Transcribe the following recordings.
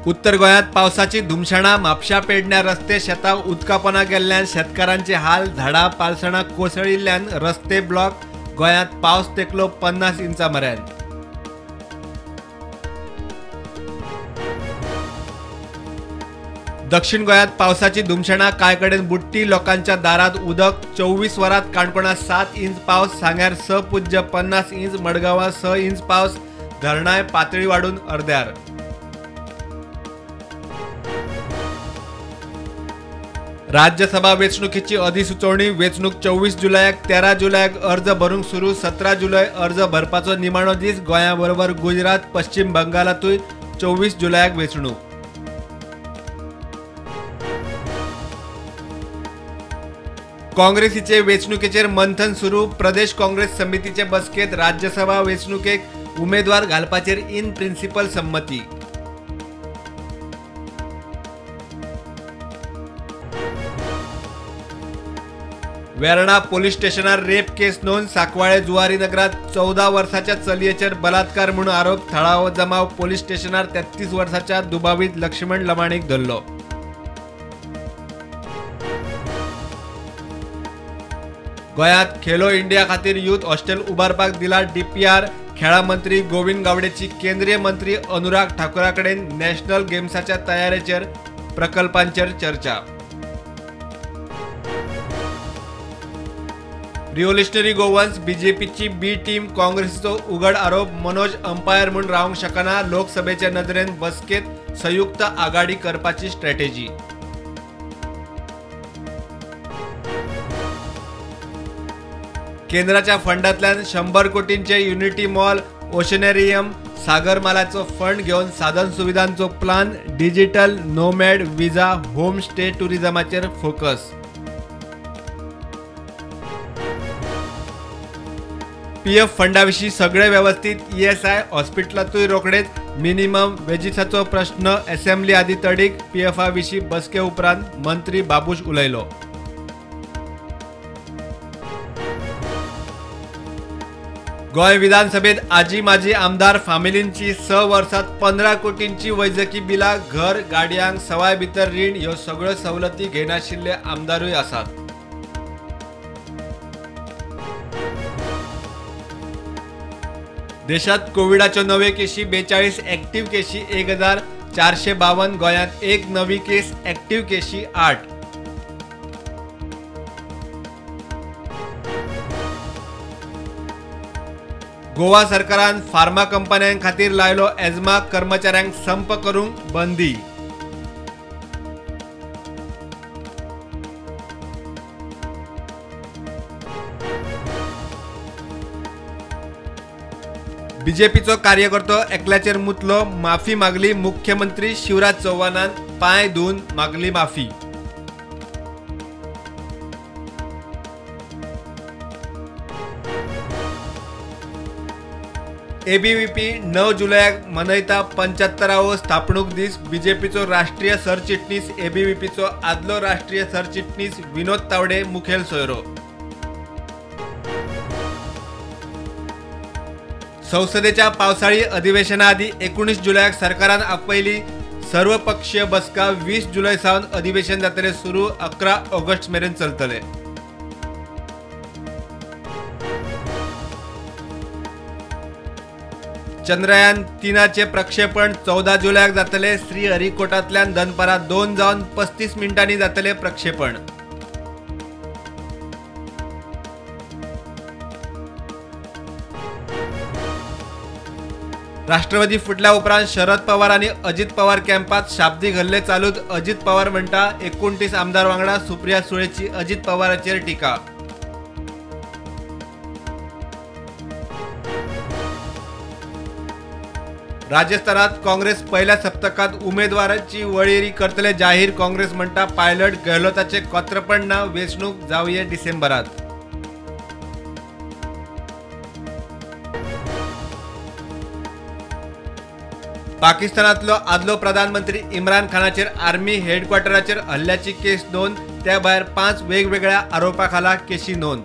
उत्तर गोंयांत पावसाची धुमशणां. म्हापशा पेडण्या रस्ते शेतां उदकापोना गेल्ल्यान शेतकारांचे हाल. झाडां पालसणां कोसळिल्ल्यान रस्ते ब्लॉक. गोंयांत पावस तेंकलो 50 इंचां मेरेन. दक्षिण गोंयांत पावसाची धुमशणां. कांय कडेन बुडटी. लोकांच्या दारांत उदक. 24 वरांत काणकोणां 7 इंच पावस. सांग्यार 6.50 इंच. मडगांवां 6 इंच पावस. धरणांय पातळी वाडून अर्द्यार. राज्यसभा वेंचणुकेची अधिसुचोवणी. वेंचणूक 24 जुलयाक. 13 जुलयाक अर्ज भरूंक सुरू. 17 जुलय अर्ज भरपाचो निमाणो दीस. गोंया बरोबर गुजरात, पश्चिम बंगालांतूय 24 जुलयाक वेंचणूक. काँग्रेसीचे वेंचणुकेचेर मंथन सुरू. प्रदेश काँग्रेस समितीचे बसकेंत राज्यसभा वेंचणुकेक उमेदवार घालपाचेर इन प्रिन्सिपल संमती. वेर्णा पोलीस स्टेशनार रेप केस नोंद. सांकवाळे जुवारी नगरात 14 वर्साच्या चलयेचेर बलात्कार म्हूण आरोप. थळावो जमाव. पोलीस स्टेशनार 33 वर्साच्या दुबावीत लक्ष्मण लमाणीक धरलो. गोंयांत खेलो इंडिया खातीर यूथ हॉस्टेल उबारपाक दिला डीपीआर. खेळां मंत्री गोविंद गावडेची केंद्रीय मंत्री अनुराग ठाकूरा कडेन नॅशनल गेम्साच्या तयारेचेर प्रकल्पांचेर चर्चा. रिव्होल्युशनरी गोवन्स बीजेपीची बी टीम. काँग्रेसीचो उघड आरोप. मनोज अंपायर म्हूण रावंक शकना. लोकसभेचे नदरेन बसकेंत संयुक्त आघाडी करपाची स्ट्रॅटेजी. केंद्राच्या फंडांतल्यान 100 कोटींचे युनिटी मॉल, ओशनेरियम, सागरमालाचो फंड घेवन साधन सुविधांचो plan. Digital nomad visa, home stay टुरिझमाचेर focus. PF फंडाविशीं सगळे वेवस्थीत. ईएसआय हॉस्पिटलांतूय रोखडेच मिनिमम वेजीसाचो प्रश्न असेंब्ली आदी तडीक. पीएफा विशीं बसके उपरांत मंत्री बाबूश उलयलो. गोंय विधानसभेत आजी माजी आमदार फामिलींची 6 वर्सांत 15 कोटींची वैजकी बिलां. घर, गाडयांक सवाय भितर रीण ह्यो सगळ्यो सवलती घेनाशिल्ले आमदारूय आसात. देशात कोविडाच्यो नव्यो केशी 42, ऍक्टिव्ह केशी 1452. गोंयांत 1 नवी केस, ऍक्टिव्ह केशी 8. गोवा सरकारान फार्मा कंपन्यां खातीर लायलो एजमा. कर्मचाऱ्यांक संप करूंक बंदी. बीजेपीचो कार्यकर्तो एकल्याचेर मुतलो. माफी मागली. मुख्यमंत्री शिवराज चौहानान पांय धुवन मागली माफी. एबीव्हीपी 9 जुलयाक मनयता 75वो स्थापणूक दीस. बीजेपीचो राष्ट्रीय सरचिटणीस एबीव्हीपीचो आदलो राष्ट्रीय सरचिटणीस विनोद तावडे मुखेल सोयरो. संसदेच्या पावसाळी अधिवेशना आदी 19 जुलयाक सरकारान आपयली सर्वपक्षीय बसका. 20 जुलय सावन अधिवेशन जातले सुरू. 11 ऑगस्ट मेरेन चलतले. चंद्रयान 3चे प्रक्षेपण 14 जुलयाक जातले. श्रीहरिकोटांतल्यान दनपारां 2:35 जातले प्रक्षेपण. राष्ट्रवादी फुटल्या उपरांत शरद पवार आनी अजित पवार कॅम्पात शाब्दीक हल्ले चालूच. अजित पवार म्हणटा 29 आमदार वांगडा. सुप्रिया सुळेची अजित पवाराचेर टिका. राजस्थानात काँग्रेस पहिल्या सप्तकात उमेदवारांची वळेरी करतले जाहीर. काँग्रेस म्हणटा पायलट गहलोताचे कोत्रपण ना. वेंचणूक जावये डिसेंबरात. पाकिस्तानातलो आदलो प्रधानमंत्री इम्रान खानाचेर आर्मी हेडक्वार्टराचेर हल्ल्याची केस नोंद. त्या भायर 5 वेगवेगळ्या आरोपाखाला केशी नोंद.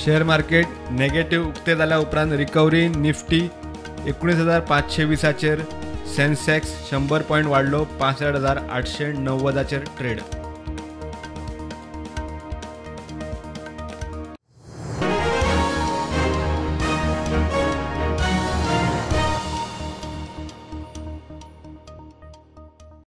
शेअर मार्केट नेगेटिव्ह उक्ते जाल्या उपरांत रिकव्हरी. निफ्टी 19,520चेर, सेन्सेक्स 100 पॉयंट वाडलो 65,890चेर ट्रेड.